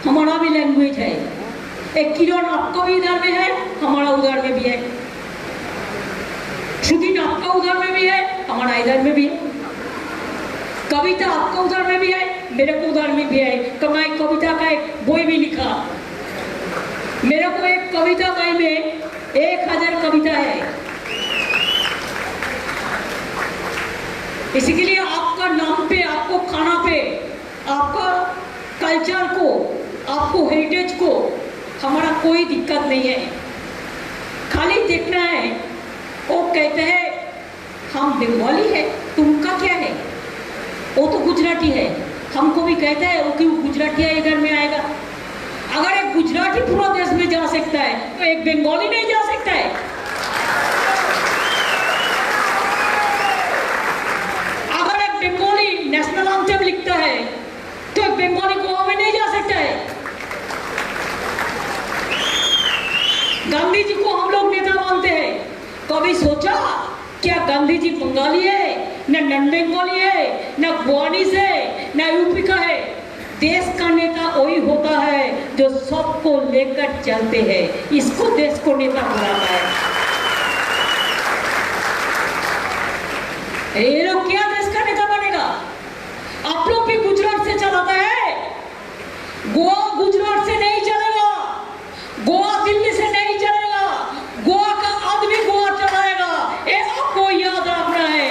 हमारा भी लैंग्वेज है। एक किरण आपका भी इधर में है, हमारा उधर में भी है। सुदीन आपका उधर में भी है, हमारा इधर में भी है। कविता आपका उधर में भी है, मेरे को उधर में भी है। तो मैं कविता का एक बोई भी लिखा, मेरे को एक कविता बाई में 1000 कविता है। इसी के लिए आपका नाम पे, आपको खाना पे, आपका कल्चर को, आपको हेरिटेज को हमारा कोई दिक्कत नहीं है। खाली देखना है, वो कहते हैं हम बंगाली है, तुमका क्या है? वो तो गुजराती है, हमको भी कहता है वो क्यों गुजराती है इधर में आएगा। अगर एक गुजराती पूरा देश में जा सकता है तो एक बंगाली नहीं जा सकता है। अगर एक बंगाली नेशनल एंथम लिखता है तो एक बंगाली गोवा में नहीं जा सकता है। गांधी जी को हम लोग नेता मानते हैं, कभी सोचा क्या गांधी जी बंगाली है, ना नॉन बंगाली है, ना गोवानीज है, ना यूपी का है। देश का नेता वही होता है जो सबको लेकर चलते हैं, इसको देश को नेता बुलाता है। ये लोग क्या देश का नेता बनेगा? आप लोग भी गुजरात से चलाता है, गोवा गुजरात से नहीं चलेगा, गोवा दिल्ली से नहीं चलेगा, गोवा का आदमी गोवा चलाएगा। ये आपको याद रखना है।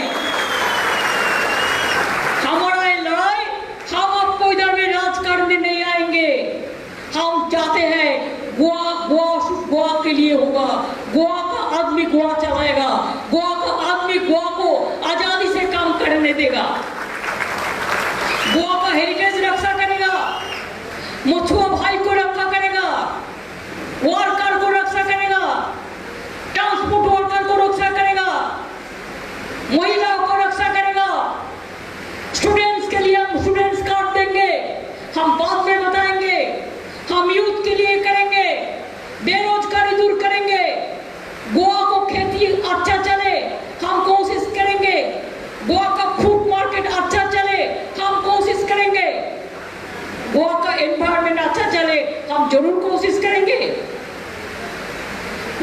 हमारा ये लड़ाई, हम आपको इधर में राज करने नहीं आएंगे। हम चाहते हैं गोवा, गोवा गोवा के लिए होगा, गोवा का आदमी गोवा चलाएगा, गोवा का आदमी गोवा को आजादी से काम करने देगा, गोवा का हेरिटेज रक्षा करेगा, मछुआ भाई को रक्षा करेगा, वर्कर को रक्षा करेगा, ट्रांसपोर्ट वर्कर को रक्षा करेगा, महिलाओं को रक्षा करेगा। स्टूडेंट्स के लिए हम स्टूडेंट्स कार्ड देंगे, हम बाद में बताएंगे। हम यूथ के लिए करेंगे, बेरोजगारी दूर करेंगे, गोवा को खेती अच्छा चले हम कोशिश करेंगे, गोवा का फ्रूट मार्केट अच्छा चले हम कोशिश करेंगे, गोवा का एनवायरनमेंट अच्छा चले हम जरूर कोशिश करेंगे।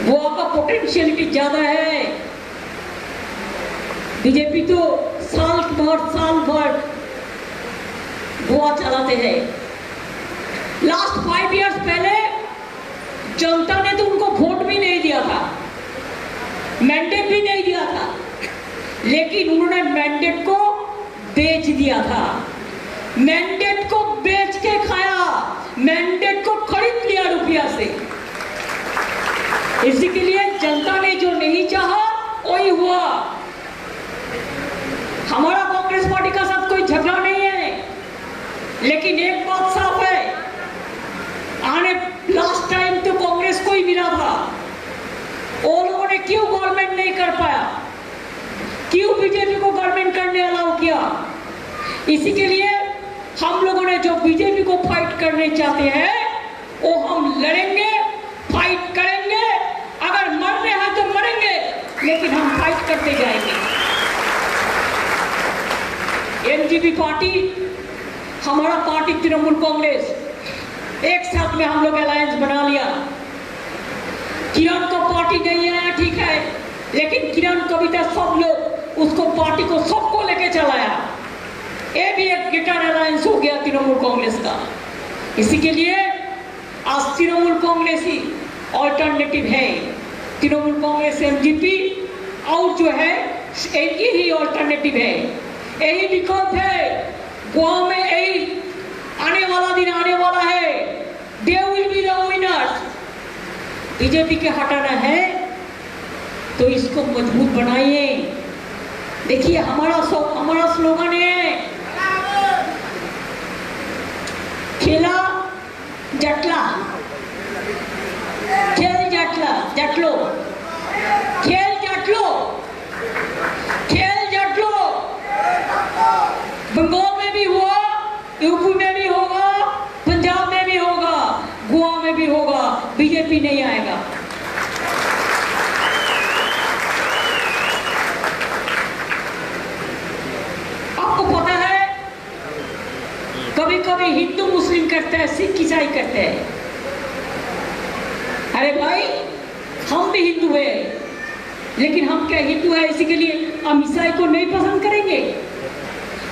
गोवा का पोटेंशियलिटी ज्यादा है। बीजेपी तो साल भर गोवा चलाते हैं। लास्ट 5 इयर्स पहले जनता ने तो उनको वोट भी नहीं दिया था, मैंडेट भी नहीं दिया था, लेकिन उन्होंने मैंडेट को बेच दिया था, मैंडेट को बेच के खाया, मैंडेट को खरीद लिया रुपया से। इसी के लिए जनता ने जो नहीं चाहा वही हुआ। हमारा कांग्रेस पार्टी का साथ कोई झगड़ा नहीं है, लेकिन एक बात साफ है, आने लास्ट टाइम तो कांग्रेस को ही मिला था, वो लोगों ने क्यों गवर्नमेंट नहीं कर पाया, क्यों बीजेपी को गवर्नमेंट करने अलाउ किया? इसी के लिए हम लोगों ने जो बीजेपी को फाइट करने चाहते हैं वो हम लड़ेंगे, फाइट करेंगे, अगर मरने हैं तो मरेंगे, लेकिन हम फाइट करते जाएंगे। एमजीपी पार्टी, हमारा पार्टी तृणमूल कांग्रेस, एक साथ में हम लोग अलायंस बना लिया। किरण को पार्टी नहीं आया, ठीक है, लेकिन किरण कविता सब लोग उसको पार्टी को सबको लेके चलाया। ये भी एक ग्रेटर अलायंस हो गया तृणमूल कांग्रेस का। इसी के लिए आज तृणमूल कांग्रेस ही ऑल्टरनेटिव है। तृणमूल कांग्रेस एमजीपी और जो है एक ही ऑल्टरनेटिव है, यही विकल्प है। गोवा में यही आने वाला दिन आने वाला है। They will be the winners. BJP K हटाना है तो इसको मजबूत बनाइए। देखिए हमारा स्लोगन है खेला जटला, खेल जटला। जट लो, खेल जट लो, खेल जट लो। बंगाल में भी हुआ, यूपी में भी होगा, पंजाब में भी होगा, गोवा में भी होगा, बीजेपी नहीं आएगा। आपको पता है कभी कभी हिंदू मुस्लिम करते हैं, सिख ईसाई करते हैं। अरे भाई हम भी हिंदू हैं, लेकिन हम क्या हिंदू है इसी के लिए हम ईसाई को नहीं पसंद करेंगे?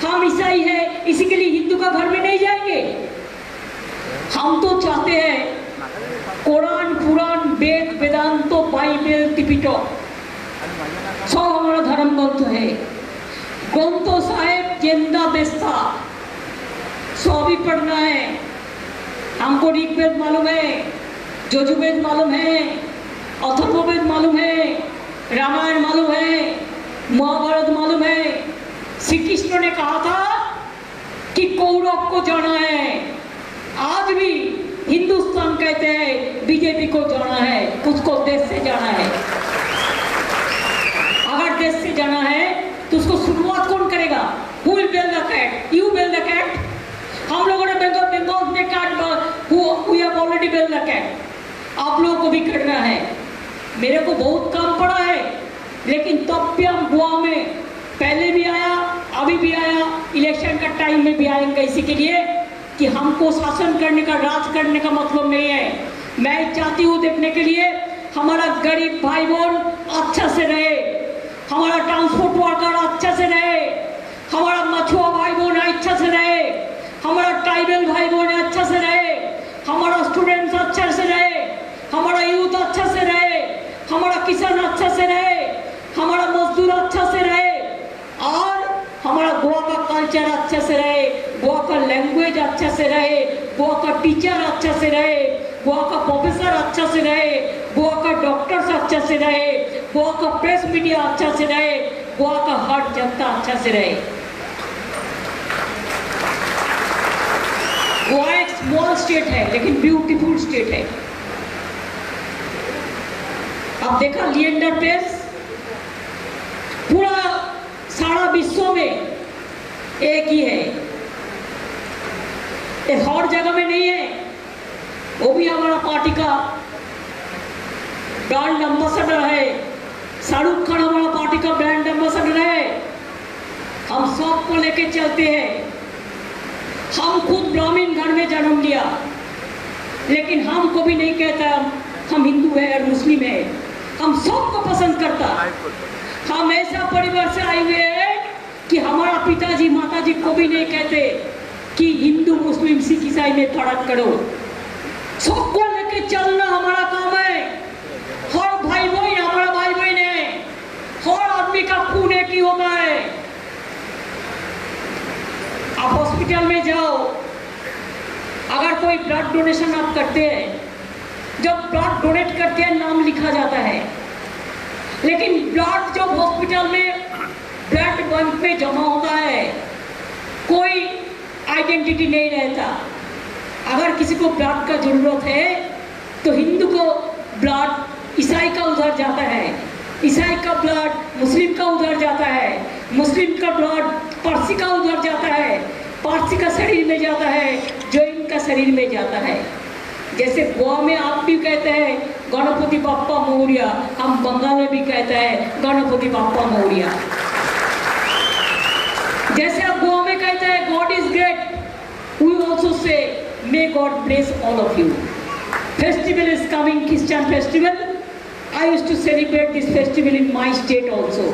हम ईसाई है इसी के लिए हिंदू का घर में नहीं जाएंगे? हम तो चाहते हैं कुरान, पुराण, वेद, वेदांत, बाइबल, त्रिपिटक सब हमारा धर्म ग्रंथ है। ग्रंथ साहेब जिंदा बेस्ता सब भी पढ़ना है हमको। ऋग्वेद मालूम है, यजुर्वेद मालूम है, अथर्ववेद मालूम है, रामायण मालूम है, महाभारत मालूम है। श्री कृष्ण ने कहा था कि कौरव को जाना है। आज भी हिंदुस्तान कहते हैं बीजेपी को जाना है, उसको देश से जाना है। अगर देश से जाना है तो उसको शुरुआत कौन करेगा? Who will bail the cat? You bail the cat. हम लोगों ने बंगाल में cat, we have already bail the cat. आप लोगों को भी करना है। मेरे को बहुत काम पड़ा है, लेकिन तब भी हम गोवा में पहले भी आया, अभी भी आया, इलेक्शन का टाइम में भी आएंगे। इसी के लिए कि हमको शासन करने का, राज करने का मतलब नहीं है। मैं चाहती हूँ देखने के लिए हमारा गरीब भाई बहन अच्छा से रहे, हमारा ट्रांसपोर्ट वर्कर अच्छा से रहे, हमारा मछुआ भाई बहन अच्छा से रहे, हमारा ट्राइबल भाई बहन अच्छा से रहे, हमारा स्टूडेंट्स अच्छा से रहे, हमारा यूथ अच्छा से रहे, हमारा किसान अच्छा से रहे, हमारा मजदूर अच्छा से रहे, और हमारा गोवा का कल्चर अच्छा से रहे, गोवा का लैंग्वेज अच्छा से रहे, गोवा का टीचर अच्छा से रहे, गोवा का प्रोफेसर अच्छा से रहे, गोवा का डॉक्टर्स अच्छा से रहे, गोवा का प्रेस मीडिया अच्छा से रहे, गोवा का हर जनता अच्छा से रहे। गोवा एक स्मॉल स्टेट है लेकिन ब्यूटीफुल स्टेट है। आप देखा लिएंडर पेस पूरा सारा विश्व में एक ही है, हर जगह में नहीं है। वो भी हमारा पार्टी का ब्रांड एम्बेसडर है। शाहरुख खान हमारा पार्टी का ब्रांड एम्बेसडर है। हम सबको लेके चलते हैं। हम खुद ब्राह्मण घर में जन्म लिया, लेकिन हम को भी नहीं कहता हम हिंदू है और मुस्लिम है। हम सबको पसंद करता। हम ऐसा परिवार से आए हुए हैं कि हमारा पिताजी माताजी को भी नहीं कहते कि हिंदू मुस्लिम सिख ईसाई में फर्क करो। सबको लेके चलना हमारा काम है। हर भाई बहन हमारा भाई बहन है। हर आदमी का खून एक ही होता है। आप हॉस्पिटल में जाओ, अगर कोई ब्लड डोनेशन आप करते हैं, जब ब्लड डोनेट करते हैं नाम लिखा जाता है, लेकिन ब्लड जब हॉस्पिटल में ब्लड बैंक में जमा होता है कोई आइडेंटिटी नहीं रहता। अगर किसी को ब्लड का जरूरत है तो हिंदू को ब्लड ईसाई का उधर जाता है, ईसाई का ब्लड मुस्लिम का उधर जाता है, मुस्लिम का ब्लड पारसी का उधर जाता है, पारसी का शरीर में जाता है, जैन का शरीर में जाता है। जैसे गोवा में आप भी कहते हैं गणपति बाप्पा मौर्या, हम बंगाल में भी कहते हैं गणपति बाप्पा मौर्या। जैसे आप गोवा में कहते हैं God is great, we also say may God bless all of you. Festival is coming, Christian festival. I used to celebrate this festival in my state also.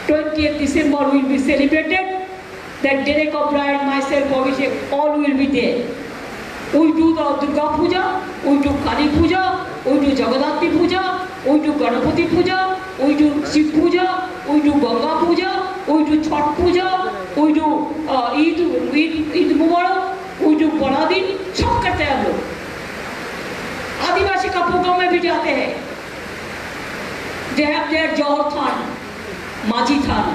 20th December will be celebrated. That Derek O'Brien, myself, Abhishek, all will be there. We do the Durga Puja, we do Kali Puja, we do Jagadhatri Puja, we do Ganapati Puja, we do Shiv Puja, we do Ganga Puja, we do Chhath Puja, we do Eid, Eid Mubarak, we do Baradin, सब करते हैं हम लोग। आदिवासी का programme में भी जाते हैं। They have their Johar Than, Majhi Than,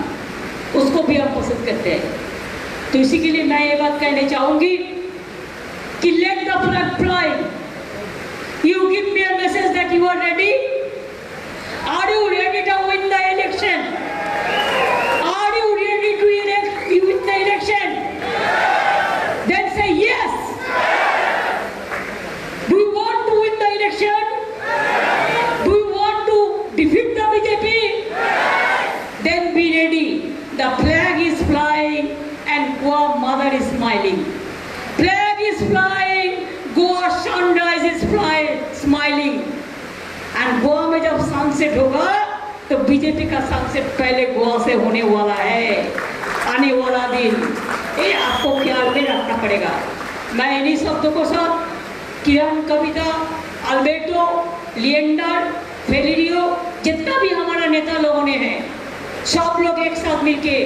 उसको भी हम पसंद करते हैं। तो इसी के लिए मैं ये बात कहने चाहूँगी कि let the flag fly. You give me a message that you are ready. Are you ready to win the election? Are you ready to win the election? Then say yes. Do you want to win the election? Do you want to defeat the BJP? Then be ready. The flag is flying and Goa mother is smiling. Flag is flying, Goa sunrise is flying, smiling. And Goa में जब sunset होगा तो BJP का sunset पहले गोवा से होने वाला है। आने वाला दिन ये आपको ख्याल में रखना पड़ेगा। मैं इन्हीं शब्दों को साथ किरण, कविता, अल्बर्टो, लिएंडर, फेलिरियो, जितना भी हमारा नेता लोगों ने है, सब लोग एक साथ मिलके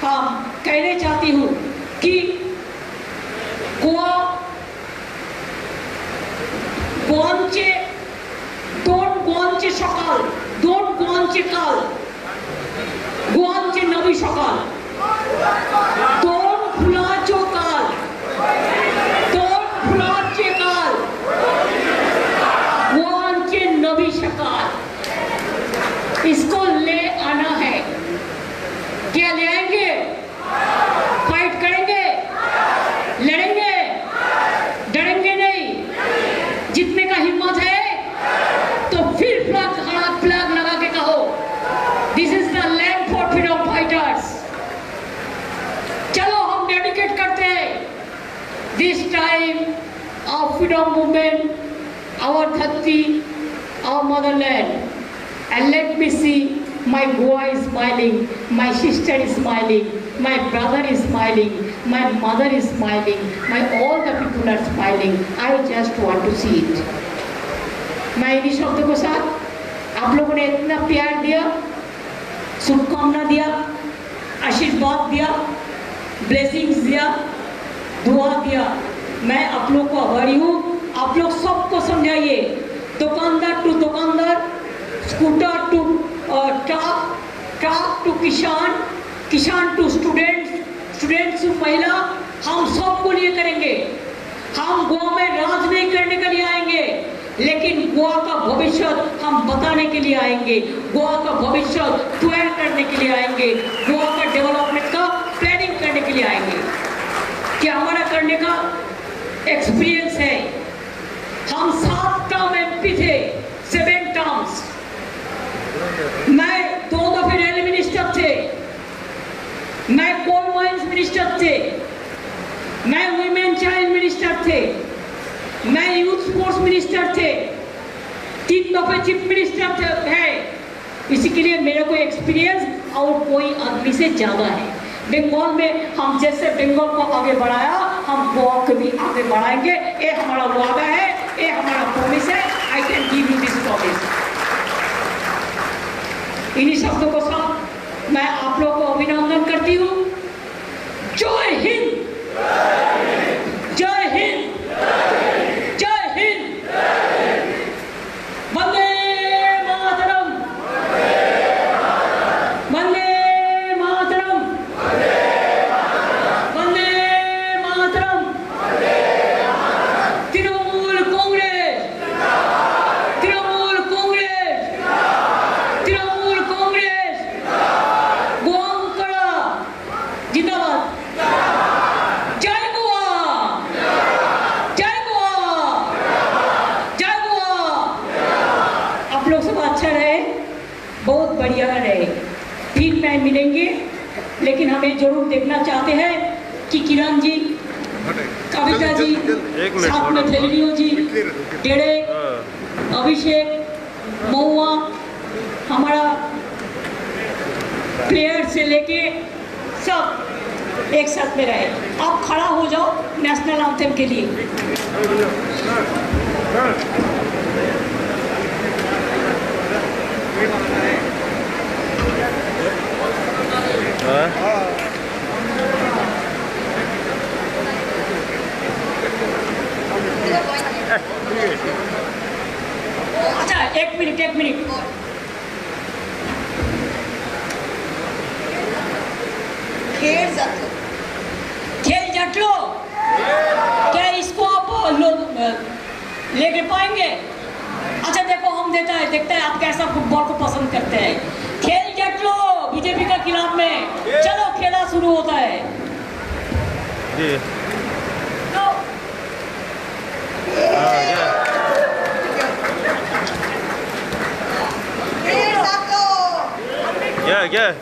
हम कहने चाहती हूँ कि गोवा गोवांचे दोन गोवांचे सकाल, दोन गोवांचे काल, गोवांचे नवी सकाल, दोन फुलाचो काल, दोन फुलाचे काल, गोवांचे नवी सकाल, इसको ले आना है। क्या ले आएंगे? फाइट करेंगे, लड़ेंगे, डरेंगे नहीं। जीतने का हिम्मत है तो फिर फ्लैग लगा के कहो, this is the land for freedom fighters. चलो हम डेडिकेट करते हैं this time our freedom movement, our धरती, our motherland. And let me see my Goa is smiling, my sister is smiling, my brother is smiling, my mother is smiling, my all the people are smiling. I just want to see it. मैं इन्हीं शब्दों K साथ आप लोगों ने इतना प्यार दिया, शुभकामना दिया, आशीर्वाद दिया, ब्लेसिंग्स दिया, दुआ दिया। मैं आप लोगों को आभारी हूँ। आप लोग सबको समझाइए, दुकानदार टू दुकानदार, scooter to truck, truck to किसान, किसान टू स्टूडेंट्स, स्टूडेंट्स टू महिला, हम सबको लिए करेंगे। हम गोवा में राज नहीं करने के लिए आएंगे, लेकिन गोवा का भविष्य हम बताने के लिए आएंगे, गोवा का भविष्य तय करने के लिए आएंगे, गोवा का डेवलपमेंट का प्लानिंग करने के लिए आएंगे। कि हमारा करने का एक्सपीरियंस है। हम 7 टर्म एमपी थे, 7 टर्म्स। मैं 2 दफे रेल मिनिस्टर थे, मैं कोल माइंस मिनिस्टर थे, मैं वुमेन चाइल्ड मिनिस्टर थे, मैं यूथ स्पोर्ट्स मिनिस्टर थे, 3 दफे चीफ मिनिस्टर थे है। इसी के लिए मेरे को एक्सपीरियंस और कोई आदमी से ज़्यादा है। बंगाल में हम जैसे बंगाल को आगे बढ़ाया, हम गोवा को भी आगे बढ़ाएंगे। ये हमारा वादा है, ये हमारा प्रॉमिस है। I can give you this promise. इन्हीं शब्दों को साथ मैं आप लोगों को अभिनंदन करती हूँ। जय हिंद, जय हिंद, जय हिंद, वंदे मातरम, वंदे मातरम, वंदे मातरम। तृणमूल कांग्रेस, तृणमूल कांग्रेस, तृणमूल कांग्रेस, गोवा जिंदाबाद। जय गोवा, जय गोवा, जय गोवा। आप लोग सब अच्छा रहे, बहुत बढ़िया रहे। फिर मैं मिलेंगे, लेकिन हमें जरूर देखना चाहते हैं कि किरण जी, कविता जी, साथ में फेलियो जी, डेरे, अभिषेक, महुआ, हमारा प्लेयर से लेके सब एक साथ में रहे। आप खड़ा हो जाओ नेशनल एंथम के लिए। अच्छा, एक मिनट, एक मिनट। खेल जाटलो, खेल जाटलो, क्या इसको आप लोग लेके पाएंगे? अच्छा देखो, हम फॉर्म देता है, देखता है आप कैसा फुटबॉल को पसंद करते हैं। खेल जट लो बीजेपी का खिलाफ में, चलो खेला शुरू होता है। जी तो Yeah, yeah.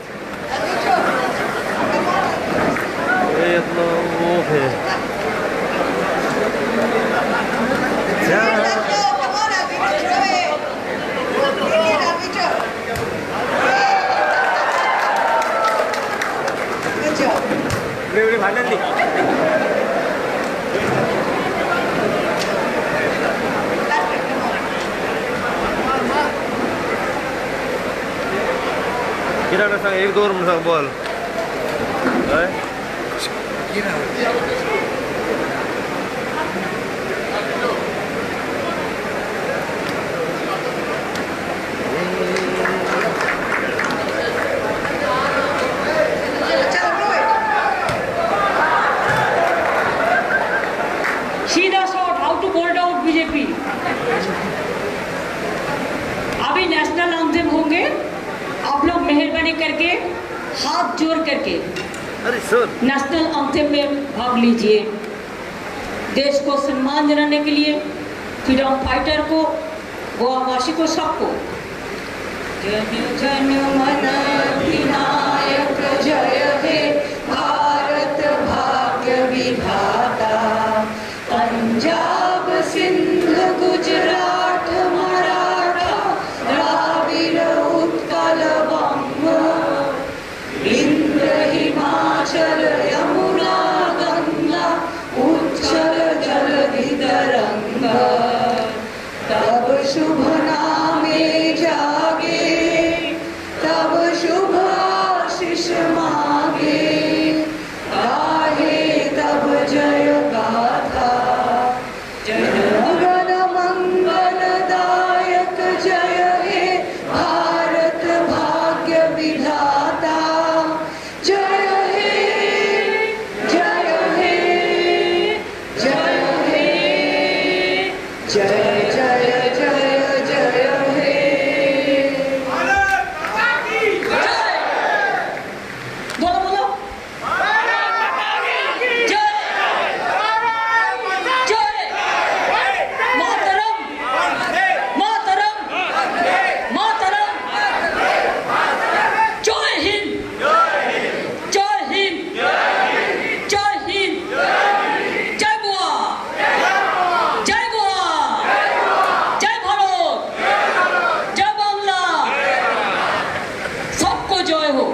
कित्याक सांग एक दवर म्हण सांग बॉल हय. सीधा shot, how to bolt out BJP. अभी नेशनल एंथम होंगे, आप लोग मेहरबानी करके हाथ जोड़ करके अरे सर नेशनल एंथम में भाग लीजिए। देश को सम्मान दिलाने के लिए, फ्रीडम फाइटर को, गोवावासी को, सबको। जन जन मन अधिनायक जय हे भारत भाग्य विधाता, पंजाब सिंध गुजरात मराठा द्राविड उत्कल बंग, विंध्य हिमाचल यमुना गंगा उच्छल जलधि तरंग, तब शुभ नामे जागे, तब शुभ आशीष मागे, गाहे तब जय गाथा। जन गण मंगलदायक जय हे भारत भाग्य विधाता, जय हे जय हे जय हे जय जय जय जय हे। जय बोलो बोलो जय जय मातरम मातरम मातरम। जय हिंद जय हिंद जय हिंद जय गोवा जय गोवा जय भारत जय बांग्ला, सबको जय हो।